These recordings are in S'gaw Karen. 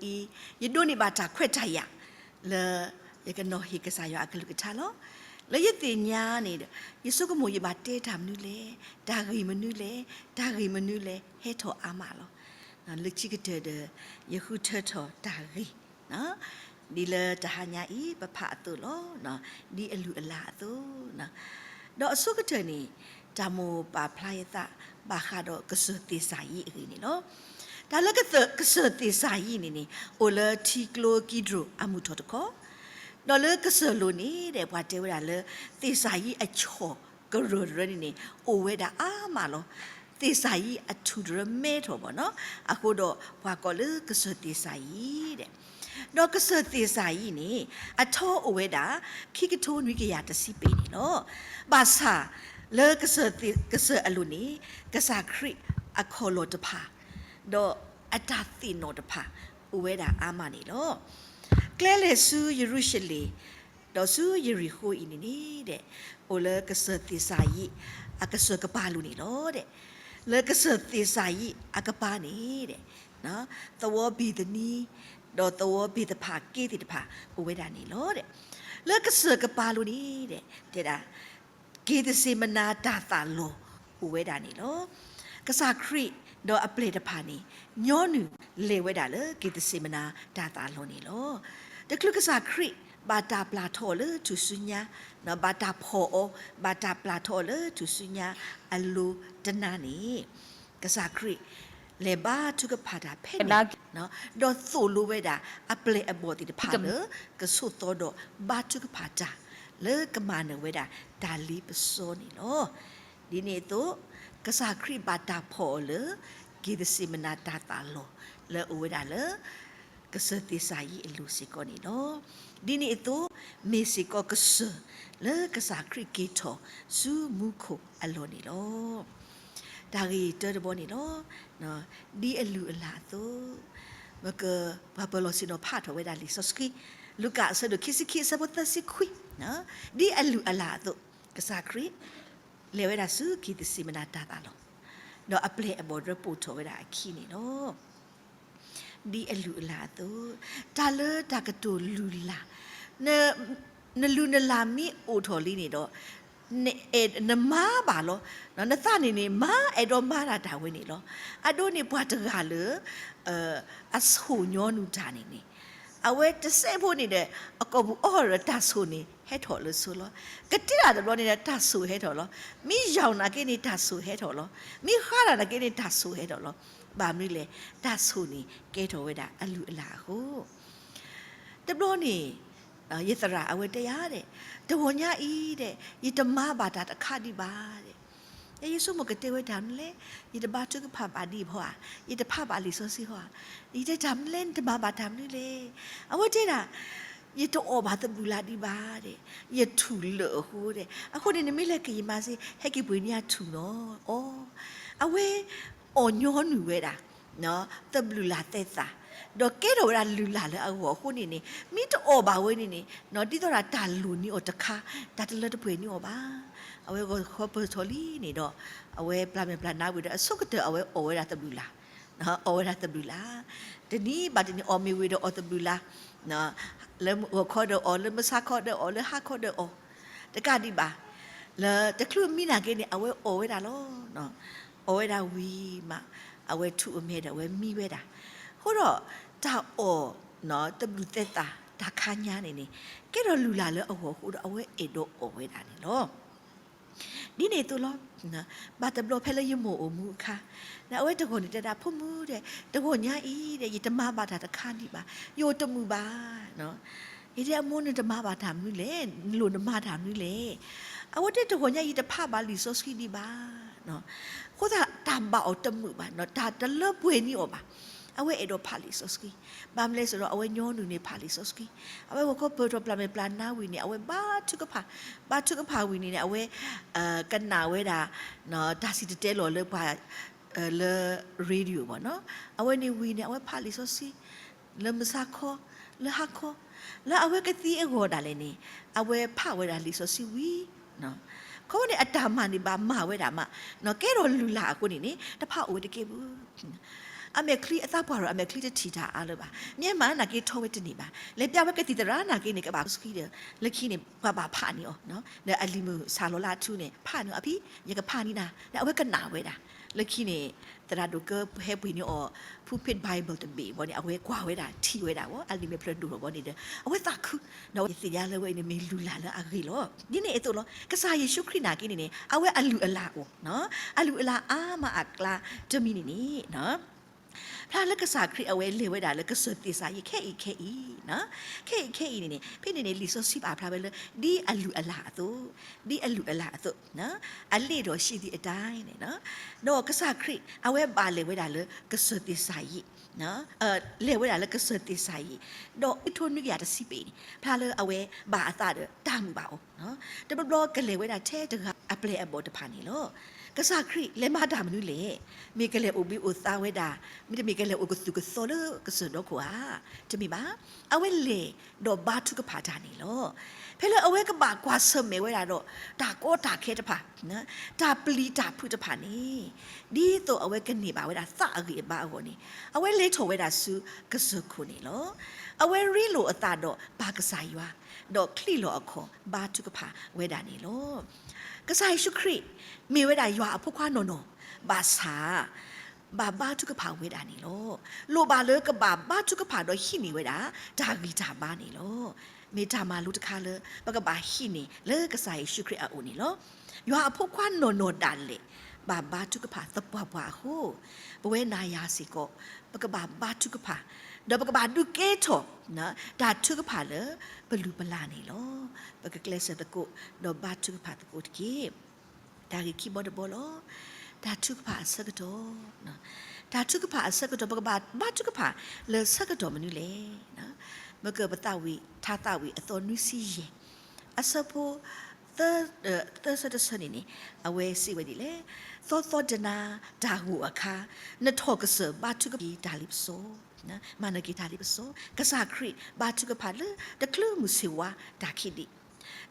အံၤ ယဒိးန့ၢ်ဘၣ်တၢ်ခွဲးတၢ်ယာ်လၢ ယကနီၤဟ့ၣ်ကစၢ်ယွၤအကလုၢ်ကထါလီၤ. လၢယသ့ၣ်ညါန့ၣ်ဒီး ယဆိကမိၣ်ယဘၣ်တဲတၢ်မနုၤလဲၣ်, တၢ်ဂ့ၢ်မနုၤလဲၣ်, တၢ်ဂ့ၢ်မနုၤလဲၣ် ဟဲထီၣ်အါမးလီၤ. လၢခံကတၢၢ်ဒီး ယဃုထၢထီၣ်တၢ်ဂ့ၢ် ဒ်လၢတဟါညါအံၤ ပဖးအသိးလီၤ. ဒ်အလုၢ်အလၢ်အသိး, ဒီးအဆိကတၢၢ်န့ၣ် တၢ်မိၣ်ပာ်ဖျါယသး ဘၣ်ဃးဒီးကစၢၢ်သ့ၣ်စၤယံးအဂ့ၢ်န့ၣ်လီၤ. တၢ်လၢကစၢၢ်သ့ၣ်စၤယံးန့ၣ်န့ၣ် အိၣ်လၢထံကျိကံဒြိၣ်အမုၢ်ထီၣ်တခီ, ဒီးလၢကစၢၢ်လိၤန့ၣ်ဒီး ပှၤတဲဝဲဒၣ်လၢ သ့ၣ်စၤယံးအဆီၣ်ကရၢၢ်တရၢန့ၣ်န့ၣ် အိၣ်ဝဲဒၣ်အါမးလီၤ. သ့ၣ်စၤယံးအထူၣ်တရၢမဲထီၣ်ဘၣ်နီၤ, အဃိဒီးပှၤကိးလၢကစၢၢ်သ့ၣ်စၤယံးဒီး ဒီးကစၢၢ်သ့ၣ်စၤယံးန့ၣ် အထီအိၣ်ဝဲဒၣ် ခံကထိနွံကယၤတဆံပ့ၤန့ၣ်လီၤ. ဘၣ်ဆၣ်လၢကစၢၢ်သ့ၣ် ကစၢၢ်အလိၤန့ၣ် ကစၢ်ခရံာ်အခီၣ်လီၢ်တဖၣ် ဒီးအတၢ်သ့ၣ်နီၣ်တဖၣ် အိၣ်ဝဲဒၣ်အါမးန့ၣ်လီၤ. ကျဲလဲၤဆူယရူၤၡလ့ၣ် ဒီးဆူယရံၣ်ဃိၤအံၤန့ၣ်န့ၣ်ဒီး အိၣ်လၢကစၢၢ်သ့ၣ်စၤယံး အကစၢၢ်ကပၤလိၤန့ၣ်လီၤ. လၢကစၢၢ်သ့ၣ်စၤယံးအကပၤန့ၣ်ဒီး သဝီဘ့ၤသနံ ဒီးသဝီဘ့ၤသဖးက့သ့ၣ်တဖၣ် အိၣ်ဝဲဒၣ်န့ၣ်လီၤ. လၢကစၢၢ်ကပၤလိၤန့ၣ်ဒီး တဲဒၣ် က့ၤသစ့ၤမနၤတၢ်သးလီၢ်အိၣ်ဝဲဒၣ်န့ၣ်လီၤ. ကစၢ်ခရံာ်ဒီးအပျဲၢ်တဖၣ်န့ၣ် ညီနုၢ်လဲၤဝဲဒၣ်လၢက့ၤသစ့ၤမနၤတၢ်သးလီၢ်န့ၣ်လီၤ. တချုးကစၢ်ခရံာ်ဘၣ်တၢ်ပျၢ်ထီၣ်အီၤလၢထူၣ်စုညါ, ဘၣ်တၢ်ဖီၣ်အီၤ, ဘၣ်တၢ်ပျၢ်ထီၣ်အီၤလၢထူၣ်စုညါအလိၤတနၤန့ၣ် ကစၢ်ခရံာ် လဲၤဘါထုကဖၣ်တၢ်ဖဲန့ၣ်, ဒီးသိၣ်လိဝဲဒၣ်အပျဲၢ်အဘီၣ်သ့ၣ်တဖၣ်လၢ ကဆိးသီဒီးဘါထုကဖၣ်တၢ် လၢကမၤနၢၤဝဲဒၣ်တၢ်လ့ပစီန့ၣ်လီၤ. ဒ်န့ၣ်အသိး ကစၢ်ခရံာ်ဘၣ်တၢ်ဖီၣ်အီၤလၢ က့ၤသစ့ၤမနၤတၢ်သးလီၢ် လၢအအိၣ်ဝဲဒၣ်လၢ ကစၢၢ်သ့ၣ်စၤယံးအလိၤစ့ၢ်ကီးန့ၣ်လီၤ. ဒ်န့ၣ်အသိး မ့ၢ်စ့ၢ်ကီးကစၢၢ်လၢကစၢ်ခရံာ်က့ၤထီၣ်ဆူမူခိၣ်အလီၢ်န့ၣ်လီၤ. တၢ်ဂ့ၢ်တၢတဘီန့ၣ်လီၤ. ဒ်အလုၢ်အလၢ်အသိး ပက ပှၤပၢၤလီၢ်ဆ့ၣ်နီၤဖးထီၣ်ဝဲဒၣ်လံာ်စီဆှံ လူၤကၣ်အဆၢဒိၣ်ခံဆံခံ အဆၢဖိသၢဆံခွံ, ဒ်အလုၢ်အလၢ်အသိး ကစၢ်ခရံာ် လဲၤဝဲဒၣ်ဆူက့ၤသစ့ၤမနၤတၢ်သးလီၢ်, ဒီးအပျဲၢ်အဘီၣ်တဖၣ်ပိာ်ထီၣ်ဝဲဒၣ်အခံန့ၣ်လီၤ. ဒ်အလုၢ်အလၢ်အသိး, တၢ်လၢတၢ်ကတိၤလုၢ်လၢ်, န နလုၢ်နလၢ်မ့ၢ်အိၣ်ထီၣ်လံန့ၣ်ဒီး နအဲၣ်နမါဘၣ်လီၤ. နသးန့ၣ်န့ၣ် မၤအဲၣ်ဒိးမၤတၢ်တၢ်ဝဲန့ၣ်လီၤ. အဒိန့ၣ်ပှၤတဂၤလၢ အဆိၣ်ညီနုၢ်တၢ်န့ၣ်န့ၣ် အဝဲတစဲးဖိန့ၣ်ဒီး အကိာ်ပူၤအီၣ်ဒီးတၢ်ဆိၣ်န့ၣ် ဟဲထီၣ်လၢဆိလီၤ. ကတ့တၢ်တဘျီန့ၣ်ဒီး တၢ်ဆိၣ်ဟဲထီၣ်လီၤ. မ့ၢ်ယီၢ်နာ်က့န့ၣ် တၢ်ဆိၣ်ဟဲထီၣ်လီၤ. မ့ၢ်ဃါတၢ်နာ်က့န့ၣ် တၢ်ဆိၣ်ဟဲထီၣ်လီၤ. ဘၣ်မနုၤလဲၣ်, တၢ်ဆိၣ်န့ၣ် ကဲထီၣ်ဝဲဒၣ်အလုၢ်အလၢ်အဃိ တဘျီန့ၣ် ယသရၣ်အဝဲတဲယၤဒီး တဂီၤညါအံၤဒီး ယတမၤဘၣ်တၢ်တခါဒံးဘၣ်ဒီး ယဆိကမိၣ်ကတဲဝဲတၢ်မနုၤလဲၣ်, ယတဘါထုကဖၣ်ဘၣ်ဒံးဘၣ်ဧါ, ယတဖးဘၣ်လံာ်စီဆှံဧါ, ယတဲတၢ်မနုၤလဲၣ်, နတမၤဘၣ်တၢ်မနုၤလဲၣ်. အဝဲတဲဒၣ် ယတအီၣ်ဘၣ်သဘျုးလၢ်ဒံးဘၣ်ဒီး ယထူၣ်လၢာ်အဃိဒီး အဃိန့ၣ် နမ့ၢ်လဲၤက့ၤယမၤစ့ ဟဲက့ၤပှ့ၤန့ၢ်ယထူၣ်နီၤ. အီ အဝဲ အီၣ်ညီနုၢ်ဝဲဒၣ် သဘျုးလၢ်သဲသး ဒီးကဲထီၣ်ဝဲဒၣ်လုၢ်လၢ်လၢအဂီၢ်အဃိန့ၣ်န့ၣ် မ့ၢ်တအီၣ်ဘၣ်ဝဲန့ၣ်န့ၣ် ဒ်သိးဒၣ်တၢ်လိၣ်န့ၢ်အီၤတခါ တၢ်တလၢတပှဲၤန့ၢ်အီၤဘၣ်. အဝဲဂီၤခီပၢၢ်ထီၣ်လံန့ၣ်ဒီး အဝဲပျၢ်မဲာ်ပျၢ်နါဝံၤဒီး အဆိကတၢၢ်အဝဲအီၣ်ဝဲဒၣ်သဘျုးလၢ် အီၣ်ဝဲဒၣ်သဘျုးလၢ် တနံၤဘၣ်တနံၤ အီၣ်မ့ၢ်ဝံၤဒီးအီၣ်သဘျုးလၢ် လၢဂီၤခီဒီးအီၣ် လၢမုၢ်ဆါခီဒီးအီၣ် လၢဟါခီဒီးအီၣ် တကးဒံးဘၣ် လၢတချုးမံနာ်က့န့ၣ် အဝဲအီၣ်ဝဲဒၣ်လီၤ. အီၣ်ဝဲဒၣ်ဝံၤမး အဝဲထူၣ်အမဲာ်ဒီးအဝဲမံဝဲဒၣ်. အဃိဒီး တၢ်အီၣ်သဘျုးသဲသးတၢ်ခါညါန့ၣ်န့ၣ် ကဲထီၣ်လုၢ်လၢ်လၢအဂီၢ်အဃိဒီး အဝဲအဲၣ်ဒိးအီၣ်ဝဲဒၣ်န့ၣ်လီၤ. ဒ်န့ၣ်အသိးလီၤ. ဘၣ်တဘျီဖဲလၢယမိၢ်အိၣ်မူအခါ ဒီးအဝဲတဂီၢ်န့ၣ်တဲဒၣ် ဖိမုၣ်ဒီး တဂီၤညါအံၤဒီး ယတမၤဘၣ်တၢ်တခါဒံးဘၣ်, ယအိၣ်တမုာ်ဘၣ်. ယတဲအမိၢ် နတမၤဘၣ်တၢ်မနုၤလဲၣ်, နလိၣ်နမၤတၢ်မနုၤလဲၣ်. အဝဲတဲတဂီၤညါအံၤ ယတဖးဘၣ်လံာ်စီဆှံဒံးဘၣ်. အဃိသတး တၢ်ဘၣ်အီၤတမုာ်ဘၣ်, တၢ်တလၢပှဲၤန့ၢ်အီၤဘၣ်. အဝဲအဲၣ်ဒိးဖးလံာ်စီဆှံ, ဘၣ်မနုၤလဲၣ်ဆိုတော့ အဝဲညီနုၢ်န့ၢ်ဖးလံာ်စီဆှံ, အဝဲဂီၤခီပၢၢ်ထီၣ်ပျၢ်မဲာ်ပျၢ်နါဝံၤန့ၣ် အဝဲဘါထုကဖၣ်, ဘါထုကဖၣ်ဝံၤန့ၣ်န့ၣ် အဝဲ ကနၣ်ဝဲဒၣ် တၢ်စံၣ်တဲၤတဲလီၤလၢပှၤ လၢ radio ဘၣ်နီၤ, အဝဲန့ၣ်ဝံၤန့ၣ် အဝဲဖးလံာ်စီဆှံ လၢမုၢ်ဆါခီ, လၢဟါခီ, လၢအဝဲကသံအဂီၢ်ဒၣ်လဲာ်န့ၣ် အဝဲဖးဝဲဒၣ်လံာ်စီဆှံဝံၤ, ခီဖျိန့ၣ် အတၢ်မၤန့ၣ်ဘၣ်မၤဝဲဒၣ်မး, ကဲထီၣ်လုၢ်လၢ်အဃိန့ၣ်န့ၣ် တဖးအိၣ်ဝဲတကဲဘၣ်. အမဲာ်ချံအသးပှၢ်ဒီး အမဲာ်ချံတထံၣ်တၢ်အါလၢၤဘၣ်. မၠဲမၤနာ်က့ထီဝဲတန့ၢ်ဘၣ်. လဲၤပျးဝဲကသံၣ်သရၣ်နာ်က့န့ၣ် ကဘၣ်စဃံဒီး လၢခံန့ၣ် ပှၤဘၣ်ဖးန့ၢ်အီၤ, ဒီးအလံၤမုၣ်ဆၣ်လီၤလၢအထူန့ၣ် ဖးန့ၢ်အီၤ အဖံ, ယကဖးန့ၢ်နၤ, ဒီးအဝဲကနၣ်ဝဲဒၣ်. လၢခံန့ၣ် သရၣ်ဒိၣ်ကၢဟဲပှ့ၤန့ၢ်အီၤ Pulpit Bible တဘ့ၣ်ဘီန့ၣ် အဝဲကွၢ်ဝဲဒၣ် ထံၣ်ဝဲဒၣ်ဝဲ အလံၤမဲာ်ဖျၢၣ်ဒိၣ်ထီၣ်ဘီန့ၣ်ဒီး အဝဲသးခု, ဒီးယသ့ၣ်ညါလၢဝဲအံၤန့ၣ် မ့ၢ်လုၢ်လၢ်လၢအဂ့ၢ်လီၤ. ဒ်န့ၣ်အသိးလီၤ. ကစၢ်ယ့ၣ်ၡူးခရံာ်နာ်က့န့ၣ်န့ၣ် အဝဲအလုၢ်အလၢ်အိၣ်, အလုၢ်အလၢ်အါမးအကျါတမံၤန့ၣ်န့ၣ် ဖျါလၢကစၢ်ခရံာ်အဝဲလဲၤဝဲဒၣ်လၢကစၢၢ်သ့ၣ်စၤယံး ခဲအံၤခဲအံၤ, ခဲအံၤခဲအံၤန့ၣ်န့ၣ် ဖဲန့ၣ်န့ၣ် လံာ်စီဆှံပာ်ဖျါဝဲလၢ ဒ်အလုၢ်အလၢ်အသိး, ဒ်အလုၢ်အလၢ်အသိး, အလ့ၣ်ဒီးရှေးသည့်အတိုင်းန့ၣ်, ဒီးကစၢ်ခရံာ် အဝဲဘၣ်လဲၤဝဲဒၣ်လၢကစၢၢ်သ့ၣ်စၤယံး, လဲၤဝဲဒၣ်လၢကစၢၢ်သ့ၣ်စၤယံး, ဒီးအံးထိနွံကယၤတဆံပ့ၤန့ၣ် ဖျါလၢအဝဲဘၣ်အသးဒီးတၢ်မုာ်ဘၣ်အီၤ, တဘျီဘျီကလဲၤဝဲဒၣ်ထဲတဂၤအပျဲၢ်အဘီၣ်တဖၣ်န့ၣ်လီၤ. ကစၢ်ခရံာ်လဲၤမၤတၢ်မနုၤလဲၣ်. မ့ၢ်ကလဲၤအိၣ်ဘှံးအိၣ်သါဝဲဒၣ်, မ့တမ့ၢ်ကလဲၤအိၣ်ကသူၣ်ကသီလၢကစၢၢ်ဒီခိၣ်ဧါ. တမ့ၢ်ဘၣ်. အဝဲလဲၤဒီးဘါထုကဖၣ်တၢ်န့ၣ်လီၤ. ဖဲလၢအဝဲကဘၣ်ကွၢ်ဆၢၣ်မဲာ်ဝဲဒၣ်ဒီး တၢ်ကီတၢ်ခဲတဖၣ်, တၢ်ပျံၤတၢ်ဖုးတဖၣ်န့ၣ်, ဒ်သိးအဝဲကန့ၢ်ဘၣ်ဝဲဒၣ်သးအဂံၢ်အဘါအဂီၢ်န့ၣ်, အဝဲလဲၤထီၣ်ဝဲဒၣ်ဆူကစၢၢ်ခိၣ်န့ၣ်လီၤ. အဝဲရ့လိာ်အသးဒီးပၢ်ကစၢ်ယွၤ, ဒီးချံးလီၤအခီၣ်ဘါထုကဖၣ်ဝဲဒၣ်န့ၣ်လီၤ. ကစၢ်ယ့ၣ်ၡူးခရံာ် မ့ၢ်ဝဲဒၣ်ယွၤအဖိခွါနီၢ်နီၢ်, ဘၣ်ဆၣ် ဘၣ်ဘါထုကဖၣ်ဝဲဒၣ်န့ၣ်လီၤ. လိၣ်ဘၣ်လၢကဘၣ်ဘါထုကဖၣ်ဒီးဟံးန့ၢ်ဝဲဒၣ် တၢ်ဂံၢ်တၢ်ဘါန့ၣ်လီၤ. မ့ၢ်တၢ်မၤလိတခါလၢ ပကဘၣ်ဟံးန့ၢ်လၢကစၢ်ယ့ၣ်ၡူးခရံာ်အအိၣ်န့ၣ်လီၤ. ယွၤအဖိခွါနီၢ်နီၢ်ဒၣ်လဲာ် ဘၣ်ဘါထုကဖၣ်သပှၢ်ပှၢ်အဃိ, ပဝဲနၤယၤစ့ၢ်ကီး ပကဘၣ်ဘါထုကဖၣ်, ဒီးပကဘၣ်ဒုးကဲထီၣ် တၢ်ထုကဖၣ်လၢပလုၢ်ပလၢ်န့ၣ်လီၤ. ပကကျဲးစၢးသကိး ဒီးဘါထုကဖၣ်သကိးတက့ၢ်. တၢ်ဂ့ၢ်ခံဘီတဘီလီၤ. တၢ်ထုကဖၣ်အဆၢကတီၢ်, တၢ်ထုကဖၣ်အဆၢကတီၢ် ပကဘၣ်ဘါထုကဖၣ်လၢဆၢကတီၢ်မနုၤလဲၣ်. မကၢၢ်ပသးဝံၣ် ထါသးဝံၣ်အသီနွံဆံယဲၢ်, အဆၢဖိ သၢ, သၢဆၢတဆၢန့ၣ်န့ၣ် အဝဲစံးဝဲဒ်လဲၣ်, သီသီတနၤတၢ်ဂိၢ်အခါ, နထီၣ်ကစၢၢ်ဘါထုကဖၣ်တၢ်လ့ပစီ, မၤနၢၤက့ၤတၢ်လ့ပစီ, ကစၢ်ခရံာ်ဘါထုကဖၣ်လၢတချုးမုၢ်ဆ့ၣ်ဝါတၢ်ခံးဒံး,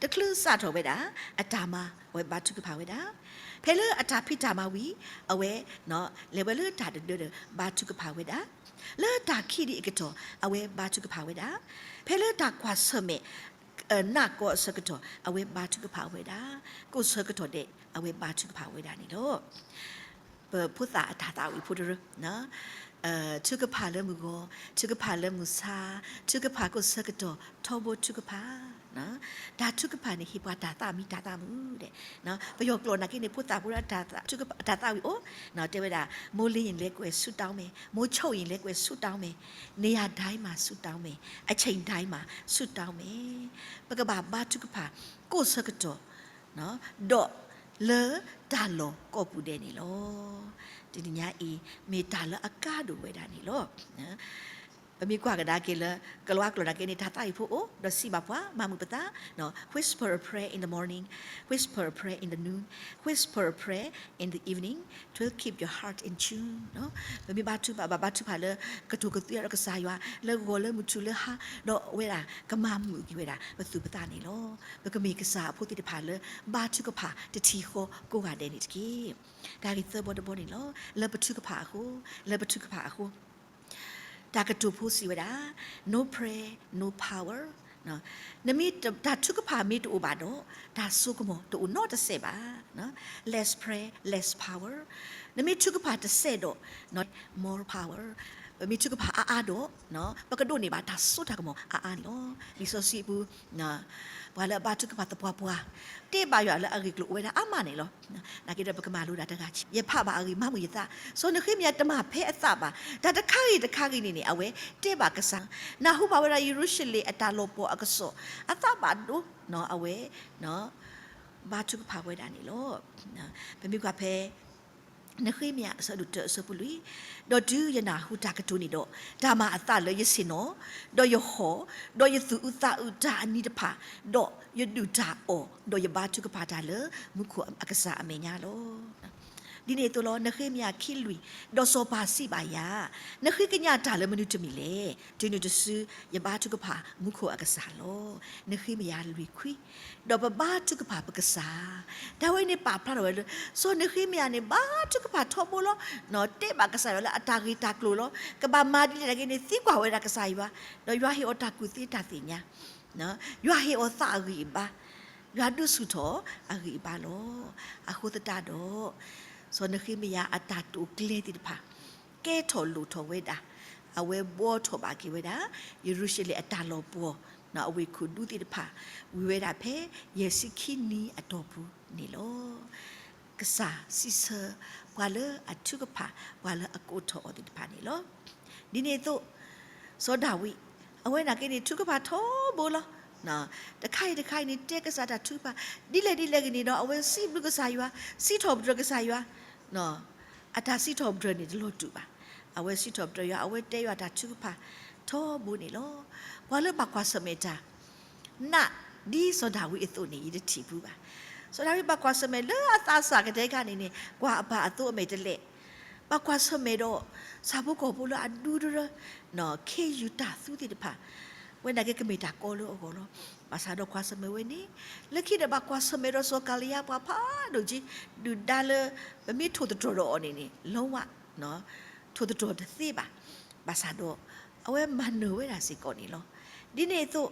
တချုးစးထီၣ်ဝဲဒၣ် အတၢ်မၤအဝဲဘါထုကဖၣ်ဝဲဒၣ်, ဖဲလၢအတၢ်ဖံးတၢ်မၤဝံၤ အဝဲ လဲၤဝဲလၢတၢ်တဒၢဒီးဘါထုကဖၣ်ဝဲဒၣ်, လၢတၢ်ခံးဒံးအကတီၢ် အဝဲဘါထုကဖၣ်ဝဲဒၣ်, ဖဲလၢတၢ်ကွၢ်ဆၢၣ်မဲာ် နးကီအဆၢကတီၢ် အဝဲဘါထုကဖၣ်ဝဲဒၣ်, ကိးဆၢကတီၢ်ဒဲး အဝဲဘါထုကဖၣ်ဝဲဒၣ်န့ၣ်လီၤ. ပဖိသၣ်အတၢ်သးဝံၣ်ဖိတရၢ ထုကဖၣ်လၢမုၢ်ဂီၤ, ထုကဖၣ်လၢမုၢ်ဆါ, ထုကဖၣ်ကိးဆၢကတီၢ် ထီဘိထုကဖၣ်, တၢ်ထုကဖၣ်န့ၣ် ဟ့ၣ်ပှၤတၢ်သးမံတၢ်သးမုာ်ဒဲး, ပယီၤကျိာ်နာ်က့န့ၣ် ဖိသၣ်ဖိတၢ်သးဝံၣ်အိၣ်, တဲဝဲဒၣ် မိုးလင်းရင်လည်း ကွယ်ဆုတောင်းမယ်, မိုးချုပ်ရင်လည်း ကွယ်ဆုတောင်းမယ်, နေရာတိုင်းမှာ ဆုတောင်းမယ်, အချိန်တိုင်းမှာ ဆုတောင်းမယ်, ပကဘၣ်ဘါထုကဖၣ် ကိးဆၢကတီၢ် ဒီးလၢတၢ်လီၢ်ကိးပူၤဒဲးန့ၣ်လီၤ. တနံၤညါအံၤ မ့ၢ်တၢ်လၢအကါဒိၣ်ဝဲဒၣ်န့ၣ်လီၤ. ပမ့ၢ်ကွၢ်ကဒါက့ၤလၢ ကလၤဝါကျိာ်နာ်က့န့ၣ် တၢ်သးဝံၣ်ဖိအိၣ် ဒီးစံးဘၣ်ပှၤ မၤမုာ်ပသး, whisper a prayer in the morning, whisper a prayer in the noon, whisper a prayer in the evening to keep your heart in tune. ပမ့ၢ်ဘါထုကဖၣ် ဘၣ်ဘါထုကဖၣ်လၢ ကတိၤကသွံဒီးကစၢ်ယွၤ လၢဂီၤလၢမုၢ်ထူၣ်လၢဟါ, ဒီးအဝဲဒၣ်ကမၤမုာ်က့ၤဝဲဒၣ် ပသူၣ်ပသးန့ၣ်လီၤ. ပကမ့ၢ်ကစၢ်အဖိသ့ၣ်တဖၣ်လၢ ဘါထုကဖၣ်တထံၣ်ဃီကိးဂၤဒဲးန့ၣ်တက့ၢ်. တၢ်ဂ့ၢ်သၢဘီတဘီန့ၣ်လီၤ. လၢပထုကဖၣ်အဃိ, လၢပထုကဖၣ်အဃိ တၢ်ကတိၤဖိစံးဝဲဒၣ် no prayer, no power. နမ့ၢ်တၢ်ထုကဖၣ်မ့ၢ်တအိၣ်ဘၣ်ဒီး တၢ်စိကမီၤတအိၣ်နီတစဲးဘၣ်. Less prayer, less power. နမ့ၢ်ထုကဖၣ်တစဲးဒီး more power. ပမ့ၢ်ထုကဖၣ်အါအါဒီး ပကဒိးန့ၢ်ဘၣ်တၢ်စိတၢ်ကမီၤအါအါန့ၣ်လီၤ. လံာ်စီဆှံအပူၤ ပှၤလၢအဘါထုကဖၣ်သပှၢ်ပှၢ် တဲဘၣ်ယွၤလၢအဂ့ၢ်ကျိၤအိၣ်ဝဲဒၣ်အါမးန့ၣ်လီၤ. နာ်က့ဒီးပကမၤလိဒၣ်တဂၤဆံး, ယဖးဘၣ်အဂ့ၢ်မၤမုာ်ယသး, စီၤနဃ့မယၤတမၤဖဲအသးဘၣ်. တၢ်တခါဂ့ၤတခါဂ့ၤန့ၣ်န့ၣ် အဝဲတဲဘၣ်ကစၢ်, နၢ်ဟူဘၣ်ဝဲဒၣ် ယရူၤၡလ့ၣ်အတၢ်လီၤပှီၢ်အကစီၣ်, အသးဘၣ်ဒိ အဝဲ ဘါထုကဖၣ်ဝဲဒၣ်န့ၣ်လီၤ. ပမ့ၢ်ကွၢ်ဖဲ နဃ့မယၤအဆၢဒိၣ်တၢအဆၢဖိလွံၢ်, ဒီးတုၤယနၢ်ဟူတၢ်ကတိၤန့ၣ်ဒီး, တၢ်မၤအသးလၢယဆ့ၣ်နီၤ, ဒီးယဟီၣ်, ဒီးယသူၣ်အုးသးအုးတၢ်အနံၤတဖၣ်, ဒီးယဒုၣ်တၢ်အီၣ်, ဒီးယဘါထုကဖၣ်တၢ်လၢမူခိၣ်အကစၢ်အမဲာ်ညါလီၤ. ဒ်န့ၣ်အသိးလီၤ, နဃ့မယၤခံလွံၢ်, ဒီးစီၤပၤစံးဘၣ်ယၤ, နဃ့ကညးတၢ်လၢမနုၤတမံၤလဲၣ်. တုၤနုၤတစု ယဘါထုကဖၣ်မူခိၣ်အကစၢ်လီၤ. နဃ့မယၤလွံၢ်ခွံ, ဒီးပဘါထုကဖၣ်ပကစၢ်. တၢ်ဝဲန့ၣ်ပာ်ဖျါထီၣ်ဝဲလၢ စီၤနဃ့မယၤန့ၣ် ဘါထုကဖၣ်ထီဘိလီၤ. တဲဘၣ်ကစၢ်ယွၤလၢအတၢ်ဂ့ၢ်တၢ်ကျိၤလီၤ. ကဘၣ်မၤဒ်လဲၣ်တၢ်ဂ့ၤန့ၣ် သံကွၢ်ဝဲဒၣ်ကစၢ်ယွၤ, ဒီးယွၤဟ့ၣ်အီၤတၢ်ကူၣ်သ့တၢ်သ့ၣ်ညါ, ယွၤဟ့ၣ်အီၤသးအဂံၢ်အဘါ, ယွၤဒုးဆူၣ်ထီၣ်အဂံၢ်အဘါလီၤ. အဃိသတးဒီး စီၤနဃ့မယၤအတၢ်တိာ်ကျဲၤသ့ၣ်တဖၣ် ကဲထီၣ်လိၣ်ထီၣ်ဝဲဒၣ်, အဝဲဘှီထီၣ်ဘၣ်က့ၤဝဲဒၣ် ယရူၤၡလ့ၣ်အတၢ်လီၤပှီၢ်, အဝ့ၢ်ခိၣ်ဒူသ့ၣ်တဖၣ် ဝံၤဝဲဒၣ်ဖဲ ယဲၢ်ဆံခံနံၣ်အတီၢ်ပူၤန့ၣ်လီၤ. ကစၢ်စံးဆၢပှၤလၢအထုကဖၣ် ပှၤလၢအကိးထီၣ်အီၤသ့ၣ်တဖၣ်န့ၣ်လီၤ. ဒ်န့ၣ်အသိး စီၤဒၤဝံး အဝဲနာ်က့န့ၣ် ထုကဖၣ်ထီဘိလီၤ. တခါအံၤတခါအံၤန့ၣ် တဲကစၢ်တၢ်ထုကဖၣ် ဒ်လဲၣ်ဒ်လဲၣ်ဂ့ၤန့ၣ်ဒီး အဝဲစံးဘျုးကစၢ်ယွၤ, စံးထီၣ်ပတြၢၤကစၢ်ယွၤ, အတၢ်စံးထီၣ်ပတြၢၤန့ၣ်တလီၤတူာ်ဘၣ်. အဝဲစံးထီၣ်ပတြၢၤယွၤ, အဝဲတဲယွၤတၢ်ထုကဖၣ်ထီဘိန့ၣ်လီၤ. ပှၤလၢဘၣ်ကွၢ်ဆၢၣ်မဲာ်တၢ် နးဒ်စီၤဒၤဝံးအသိးန့ၣ် ယတထံၣ်ဘူးဘၣ်. စီၤဒၤဝံးဘၣ်ကွၢ်ဆၢၣ်မဲာ်လၢအသးစၢ်ကတဲာ်ခါန့ၣ်န့ၣ် ကွၢ်အပၢ်အသိးအမဲာ်တလဲၣ်, ဘၣ်ကွၢ်ဆၢၣ်မဲာ်ဒီး ဆၣ်ဖိကီၢ်ဖိလၢအဒူတရၢ, ခ့ယုၢ်တၢ်သူသ့ၣ်တဖၣ်, ဝဲနာ်က့ကမ့ၢ်တၢ်ကီလၢအဂီၢ်လီၤ. ဘၣ်ဆၣ်ဒီးကွၢ်ဆၢၣ်မဲာ်ဝဲန့ၣ်, လၢခံဒီးဘၣ်ကွၢ်ဆၢၣ်မဲာ်ဒီးစီၤကၤလံယါပှၤဖးဒိၣ်က့, ဒုၣ်ဒါလၢ ပမ့ၢ်ထိၣ်သတြီၤဒီးအီၤန့ၣ်န့ၣ် လီဝါ ထိၣ်သတြီၤတသ့ဘၣ်. ဘၣ်ဆၣ်ဒီး အဝဲမၤနၢၤဝဲဒၣ်စ့ၢ်ကီးန့ၣ်လီၤ. ဒ်န့ၣ်အသိး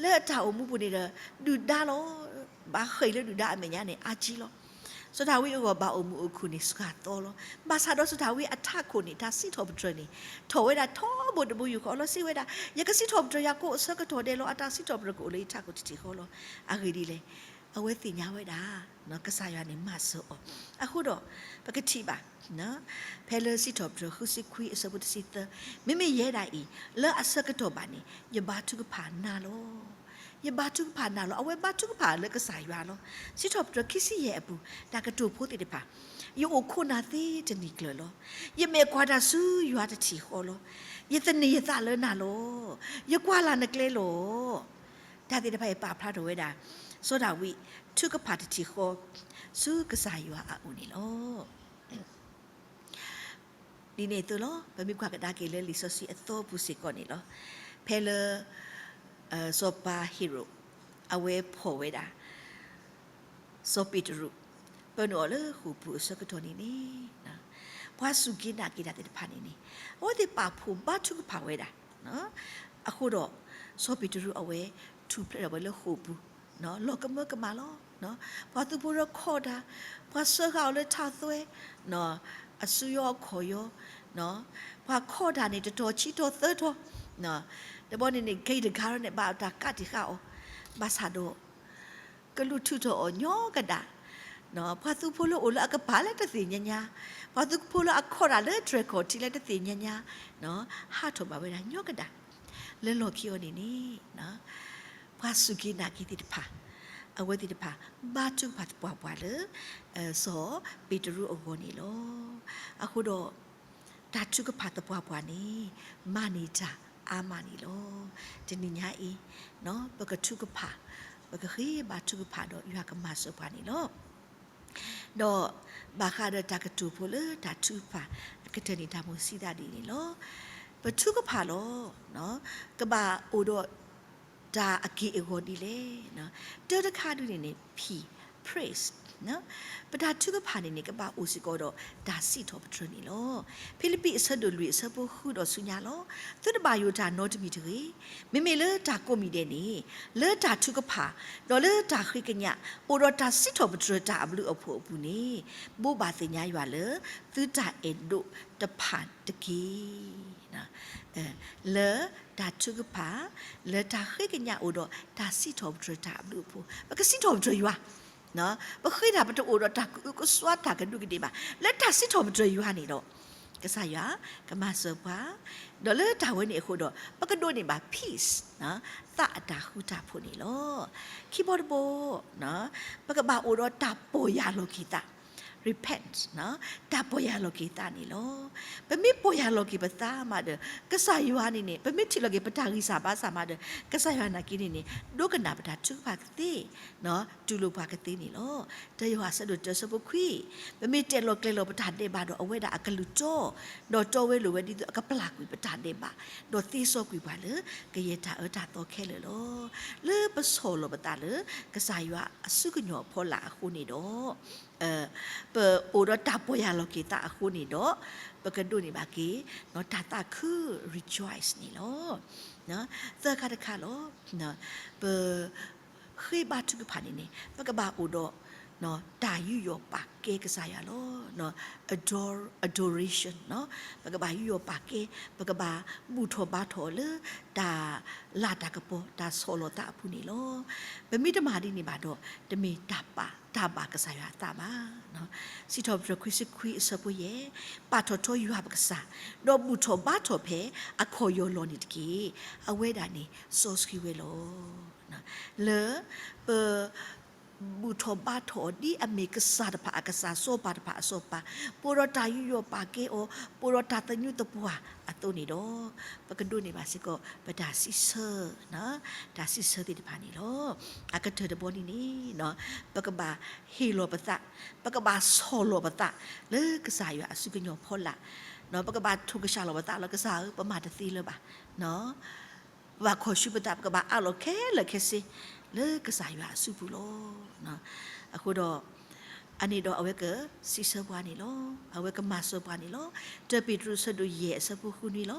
လၢအတၢ်အိၣ်မူပူၤန့ၣ်ဒီး ဒုၣ်ဒါလီၤ. ဘၣ်ဃ့ၢ်လၢဒုၣ်ဒါအမဲာ်ညါန့ၣ် အါကံလီၤ. စီၤဒၤဝံးအဂီၢ်ဘၣ်အိၣ်မုာ်အိၣ်ခုၣ်န့ၣ်စှၤသီလီၤ. ဘၣ်ဆၣ်ဒီးစီၤဒၤဝံးအထးခိၣ်န့ၣ် တၢ်စံးထီၣ်ပတြၢၤန့ၣ် ထီၣ်ဝဲဒၣ်ထီဘိတဘိယူၢ်ဃီလီၤ. စံးဝဲဒၣ် ယကစံးထီၣ်ပတြၢၤယွၤကိးအဆၢကတီၢ်ဒဲးလီၤ. အတၢ်စံးထီၣ်ပတြၢၤကအိၣ်လၢယထးခိၣ်တထံၣ်ဃီလီၤ. အဂ့ၢ်ဒ်လဲၣ်, အဝဲသ့ၣ်ညါဝဲဒၣ် ကစၢ်ယွၤန့ၣ်မၤစၢၤအီၤ. အဃိဒီး ပကထံၣ်ဘၣ် ဖဲလၢစံးထီၣ်ပတြၢၤဃုဆံခွံအဆၢဖိတဆံသၢ, မ့မ့ၢ်ယဲဒၣ်အံၤ လၢအဆၢကတီၢ်ဘၣ်န့ၣ် ယဘါထုကဖၣ်နၤလီၤ. ယဘါထုကဖၣ်နၤလီၤ. အဝဲဘါထုကဖၣ်လၢကစၢ်ယွၤလီၤ. စံးထီၣ်ပတြၢၤခံဆံယဲၢ်အပူၤ တၢ်ကတိၤဖိသ့ၣ်တဖၣ်, ယအိၣ်ခိးနၤသ့တနံၤကျၢၤလီၤ. ယမဲာ်ကွၢ်တၢ်ဆူယွၤတထံၣ်ဃီလီၤ. ယသန့ၤယသးလၢနၤလီၤ. ယကွၢ်လၢ်နကျဲလီၤ. တၢ်သ့ၣ်တဖၣ်အံၤပာ်ဖျါထီၣ်ဝဲဒၣ် စီၤဒၤဝံးထုကဖၣ်တထံၣ်ဃီ ဆူကစၢ်ယွၤအအိၣ်န့ၣ်လီၤ. ဒ်န့ၣ်အသိးလီၤ, ပမ့ၢ်ကွၢ်ကဒါက့ၤလၢလံာ်စီဆှံအသီပူၤစ့ၢ်ကီးန့ၣ်လီၤ. ဖဲလၢ စီၤပၤဟ့ရိၣ် အဝဲဖီၣ်ဝဲဒၣ် စီၤပ့းတရူး ပၢနုာ်အီၤလၢဃိာ်ပူၤအဆၢကတီၢ်န့ၣ်န့ၣ်, ပှၤစူၢ်က့ၤနာ်က့ၤတၢ်သ့ၣ်တဖၣ်န့ၣ်န့ၣ် အဝဲသ့ၣ်ပာ်ဖှိၣ်ဘါထုကဖၣ်ဝဲဒၣ်. အဃိဒီး စီၤပ့းတရူးအဝဲ ထူၣ်ဖျဲးထီၣ်ဝဲလၢဃိာ်ပူၤ လီၤကမၢကမၣ်လီၤ. ပှၤသုးဖိလၢခီၣ်တၢ်, ပှၤစၢဃာ်အီၤလၢထးသွဲ, အစုယီၤအခီၣ်ယီၤ, ပှၤခီၣ်တၢ်န့ၣ် တတီၤဆံတီၤသၢတီၤ, တဘျီန့ၣ်န့ၣ် က့တဂၤန့ၣ် ဘၣ်တၢ်ကးတံာ်ဃာ်အီၤ, ဘၣ်ဆၣ်ဒီး ကလူးထုးထီၣ်အီၤညီကဒၣ်, ပှၤသုးဖိလၢအိၣ်လၢအကပၤလၢတသ့ၣ်ညါညါ, ပှၤသုးဖိလၢအခီၣ်တၢ်လၢတြဲၤခီၣ်ထံးလၢတသ့ၣ်ညါညါ, ဟးထီၣ်ဘၣ်ဝဲဒၣ်ညီကဒၣ်, လၢလီၢ်ခံအီၤန့ၣ်န့ၣ် ပှၤစူၢ်က့ၤနာ်က့ၤသ့ၣ်တဖၣ်, အဝဲသ့ၣ်တဖၣ် ဘါထုကဖၣ်သပှၢ်ပှၢ်လၢ စီၤပ့းတရူးအဂီၢ်န့ၣ်လီၤ. အဃိဒီး တၢ်ထုကဖၣ်သပှၢ်ပှၢ်န့ၣ် မၤန့ၢ်တၢ်အါမးန့ၣ်လီၤ. တနံၤညါအံၤ ပကထုကဖၣ်, ပကဃ့ဘါထုကဖၣ်ဒီးယွၤကမၤစၢၤပှၤန့ၣ်လီၤ. ဒီးဘၣ်ဃးဒီးတၢ်ကတိၤဖိလၢတၢ်ထုကဖၣ်အကတၢၢ်န့ၣ် တၢ်မိၣ်စံးဒၣ်ဒ်န့ၣ်လီၤ. ပထုကဖၣ်လီၤ ကဘၣ်အိၣ်ဒီးတၢ်အက့ၢ်အဂီၤဒ်လဲၣ်. တၢ်တခါဒုန့ၣ်န့ၣ် P, praise, ပတၢ်ထုကဖၣ်န့ၣ်န့ၣ် ကဘၣ်အိၣ်စ့ၢ်ကီးဒီးတၢ်စံးထီၣ်ပတြၢၤန့ၣ်လီၤ. ဖံလံးပံးအဆၢဒိၣ်လွံၢ်အဆၢဖိဃုဒီးဆူညါလီၤ. သုတဘၣ်ယိၣ်တၢ်နီတမံၤတဂ့ၤ. မ့မ့ၢ်လၢတၢ်ကိးမံၤဒဲးန့ၣ် လၢတၢ်ထုကဖၣ် ဒီးလၢတၢ်ဃ့ကညး အိၣ်ဒီးတၢ်စံးထီၣ်ပတြၢၤတၢ်အဘျုးအဖှိၣ်အပူၤန့ၣ် ဘိးဘၣ်သ့ၣ်ညါယွၤလၢ သုတၢ်အဲၣ်ဒိးတဖၣ်တက့ၢ်. လၢတၢ်ထုကဖၣ်, လၢတၢ်ဃ့ကညးအိၣ်ဒီးတၢ်စံးထီၣ်ပတြၢၤတၢ်အဘျုးအဖှိၣ်, ပကစံးထီၣ်ပတြၢၤယွၤ, ပဃ့တၢ်ပတအိၣ်ဒီးတၢ်ကအုကစွါတၢ်ကဒူးကဒ့ၣ်ဘၣ်, လၢတၢ်စံးထီၣ်ပတြၢၤယွၤန့ၣ်ဒီး ကစၢ်ယွၤကမၤစၢၤပှၤ, ဒီးလၢတၢ်ဝဲန့ၣ်အဃိဒီး ပကဒိးန့ၢ်ဘၣ် peace, သးအတၢ်ဃူတၢ်ဖိးန့ၣ်လီၤ. ခံဘီတဘီ ပကဘၣ်အိၣ်ဒီးတၢ်ပီၢ်ယၢ်လီၤက့ၤသး, repent တၢ်ပီၢ်ယၢ်လီၤက့ၤသးန့ၣ်လီၤ. ပမ့ၢ်ပီၢ်ယၢ်လီၤက့ၤပသးမးဒီး ကစၢ်ယွၤန့ၣ်န့ၣ် ပမ့ၢ်ထံၣ်လီၤက့ၤပတၢ်ဂံၢ်စၢ်ဘါစၢ်မးဒီး ကစၢ်ယွၤနာ်က့န့ၣ်န့ၣ် ဒိကနၣ်ပတၢ်ထုကဖၣ်ကသ့, တူၢ်လိာ်ပှၤကသ့န့ၣ်လီၤ. တၢယိၤဟၣ်ဆၢဒိၣ်တၢဆၢဖိခွံ, ပမ့ၢ်တဲာ်လီၤကျဲၤလီၤပတၢ်ဒဲးဘးဒီး အဝဲဒၣ်အကလုၢ်တီ, ဒီးတီဝဲလိာ်ဝဲဒ်သိးအကပျၢ်ကွံာ်ပတၢ်ဒဲးဘး, ဒီးသ့စီကွံာ်ပှၤလၢ ကယဲၢ်တၢ်အၢတၢ်သီခဲလၢာ်လီၤ. လၢပဆီၣ်လီၤပသးလၢ ကစၢ်ယွၤအစုကညီၤအဖီလာ်အဃိန့ၣ်ဒီး ပအိၣ်ဒီးတၢ်ပီၢ်ယၢ်လီၤက့ၤသးအဃိန့ၣ်ဒီး ပကဒိးန့ၢ်ဘၣ်က့ၤ တၢ်သးခု rejoice န့ၣ်လီၤ. သၢခါတခါလီၤ. ပ ဃ့ဘါထုကဖၣ်န့ၣ်န့ၣ် ပကဘၣ်အိၣ်ဒီး တၢ်ယူးယီၣ်ပာ်ကဲကစၢ်ယွၤလီၤ. Ador- adoration ပကဘၣ်ယူးယီၣ်ပာ်ကဲ, ပကဘၣ်ဘူၣ်ထီၣ်ဘါထီၣ်အီၤလၢ တၢ်လၤတၢ်ကပီၤ တၢ်ဆီၣ်လီၤသးအပူၤန့ၣ်လီၤ. ပမ့ၢ်တမၤဒ်န့ၣ်ဘၣ်ဒီး တမ့ၢ်တၢ်ပာ် တၢ်ဘၣ်ကစၢ်ယွၤအသးဘၣ်. စံးထီၣ်ပတြၢၤခွံဆံခွံအဆၢဖိယဲၢ်, ပာ်ထီၣ်ထီယွၤပကစၢ်, ဒီးဘူၣ်ထီၣ်ဘါထီၣ်ဖဲအခီၣ်ယီၢ်လီၤန့ၣ်တက့ၢ်. အဝဲဒၣ်န့ၣ်စီဆှံဝဲလီၤ. လၢပ ဘူၣ်ထီၣ်ဘါထီၣ်အီၤ ဒ်အမ့ၢ်ကစၢ်တဖၣ်အကစၢ် စီၤပၤတဖၣ်အစီၤပၤ, ပအိၣ်ဒီးတၢ်ယူးယီၣ်ပာ်ကဲအီၤ, ပအိၣ်ဒီးတၢ်သညူးသပှၢ်အသိးန့ၣ်ဒီး ပကဒိးန့ၢ်ဘၣ်စ့ၢ်ကီး ပတၢ်စံးဆၢ, တၢ်စံးဆၢသ့ၣ်တဖၣ်န့ၣ်လီၤ. အကတၢၢ်တဘီန့ၣ်န့ၣ် ပကဘၣ်ဟ့ၣ်လီၤပသး, ပကဘၣ်ဆီၣ်လီၤပသး လၢကစၢ်ယွၤအစုကညီၤဖီလာ်, ပကဘၣ်ထိၣ်ကစၢ်လီၤပသးလီၤ. ကစၢ်ဧၢ, ပမၤတသ့လၢၤဘၣ်. ပဘၣ်ခီၣ်ဆူပသး, ပကဘၣ်အးလီၤခဲလၢာ်ခဲဆ့ လၢကစၢ်ယွၤအစုပူၤလီၤ. အဃိဒီး အန့ၣ်ဒီးအဝဲကစံးဆၢပှၤန့ၣ်လီၤ. အဝဲကမၤစၢၤပှၤန့ၣ်လီၤ. တၢ်ပ့းတရူးဆၢဒိၣ်ယဲၢ်အဆၢဖိဃုနွံလီၤ.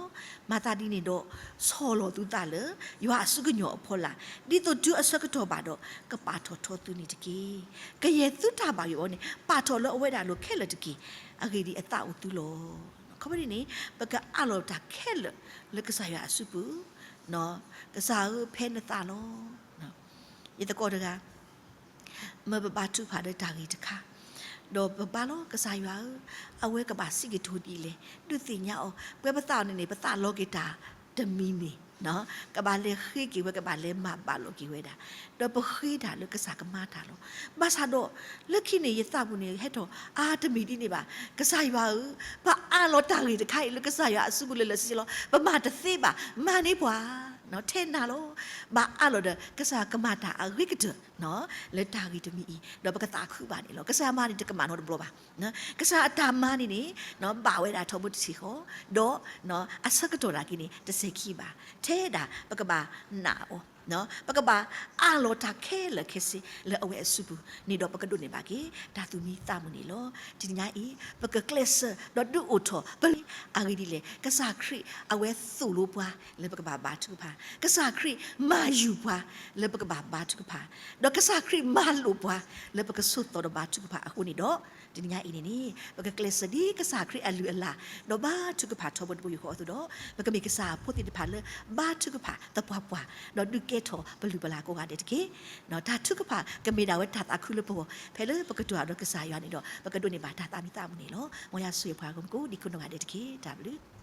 မၤသးဒ်န့ၣ်ဒီး ဆီၣ်လီၤသုသးလၢ ယွၤအစုကညီၤအဖီလာ်, ဒ်သိးတုၤအဆၢကတီၢ်ဘၣ်ဒီး ကပာ်ထီၣ်ထီသုန့ၣ်တက့ၢ်. ကယဲၢ်သုတၢ်ဘၣ်ယိၣ်အံၤန့ၣ် ပာ်ထီၣ်လၢအဝဲဒၣ်အလိၤခဲလၢာ်တက့ၢ်. အဂ့ၢ်ဒ်အံၤ, အသးအိၣ်သုလီၤ. ခီဖျိဒ်န့ၣ် ပကအးလီၤတၢ်ခဲလၢာ်လၢကစၢ်ယွၤအစုပူၤ, ကစၢ်ဧၢ, ဖဲနသးလီၤ. ယသကိးတဂၤ မၢပဘါထုကဖၣ်ဒီးတၢ်ဂ့ၢ်တခါ, ဒီးပဘါလီၤ, ကစၢ်ယွၤဧၢ, အဝဲကဘၣ်စံးကတိၤဒ်လဲၣ်, ဒုးသ့ၣ်ညါအီၤ, ပှဲၤပသးအီၤန့ၣ်န့ၣ် ပသးလီၤက့ၤတၢ်တမံၤန့ၣ်, ကဘၣ်လဲၤဃ့က့ၤဝဲ, ကဘၣ်လဲၤမၤဘၣ်လိာ်က့ၤဝဲဒၣ်, ဒီးပဃ့တၢ်လၢကစၢ်ကမၤတၢ်လီၤ. ဘၣ်ဆၣ်ဒီး လၢခံန့ၣ် ယသးပူၤန့ၣ် ဟဲထီၣ်အါတမံၤဒ်န့ၣ်ဘၣ်. ကစၢ်ယွၤဧၢ, ပအးလီၤတၢ်ဂ့ၢ်တခါအံၤလၢကစၢ်ယွၤအစုပူၤလၢာ်လၢာ်ဆ့ဆ့လီၤ. ပမၤတသ့ဘၣ်, မၤန့ၢ်ပှၤ, ထဲနၤလီၤ. ဘၣ်အးလီၤဒီး ကစၢ်ကမၤတၢ်အဂ့ၤကတၢၢ် လၢတၢ်ဂ့ၢ်တမံၤအံၤ, ဒီးပကသးခုဘၣ်န့ၣ်လီၤ. ကစၢ်မၤန့ၣ်တကမၣ်နီတဘျီဘၣ်. ကစၢ်အတၢ်မၤန့ၣ်န့ၣ် ဘၣ်ဝဲဒၣ်ထီဘိတဆံးဃီ, ဒီး အဆၢကတီၢ်နာ်က့န့ၣ် တစဲးခံဘၣ်. ထဲဒၣ်ပကဘၣ်နာ်အီၤ, ပကဘၣ်အးလီၤတၢ်ခဲလၢာ်ခဲဆ့လၢအဝဲအစုပူၤန့ၣ်ဒီး ပကဒိးန့ၢ်ဘၣ်က့ၤ တၢ်သူၣ်မံသးမုာ်န့ၣ်လီၤ. တနံၤညါအံၤ ပကကျဲးစၢးဒီးဒုးအိၣ်ထီၣ်ပလံ, အဂ့ၢ်ဒ်လဲၣ်, ကစၢ်ခရံာ်အဝဲသိၣ်လိပှၤလၢပကဘၣ်ဘါထုကဖၣ်, ကစၢ်ခရံာ်မၤယုၤပှၤလၢပကဘၣ်ဘါထုကဖၣ်, ဒီးကစၢ်ခရံာ်မၤလိာ်ပှၤလၢပကဆိးသီဒီးဘါထုကဖၣ်အဃိန့ၣ်ဒီး တနံၤညါအံၤန့ၣ်န့ၣ် ပကကျဲးစၢးဒ်ကစၢ်ခရံာ်အလုၢ်အလၢ်, ဒီးဘါထုကဖၣ်ထီဘိတဘိယူၢ်ဃီအသိးဒီး ပကမ့ၢ်ကစၢ်အဖိသ့ၣ်တဖၣ်လၢ ဘါထုကဖၣ်သပှၢ်ပှၢ်, ဒီးဒုးကဲထီၣ်ပလုၢ်ပလၢ်ကိးဂၤဒဲးတက့ၢ်. တၢ်ထုကဖၣ်ကမ့ၢ်ဒၣ်ဝဲတၢ်သးခုလၢပဂီၢ် ဖဲလၢပကတိၤတၢ်ဒီးကစၢ်ယွၤန့ၣ်ဒီး ပကဒိးန့ၢ်ဘၣ်တၢ်သးမံသးမုာ်န့ၣ်လီၤ. မ်ယွၤဆိၣ်ဂ့ၤပှၤဂီၢ်မုၢ်ကိးဒံကိးနီၢ်ဂၤဒဲးတက့ၢ်. တၢ်ဘျုး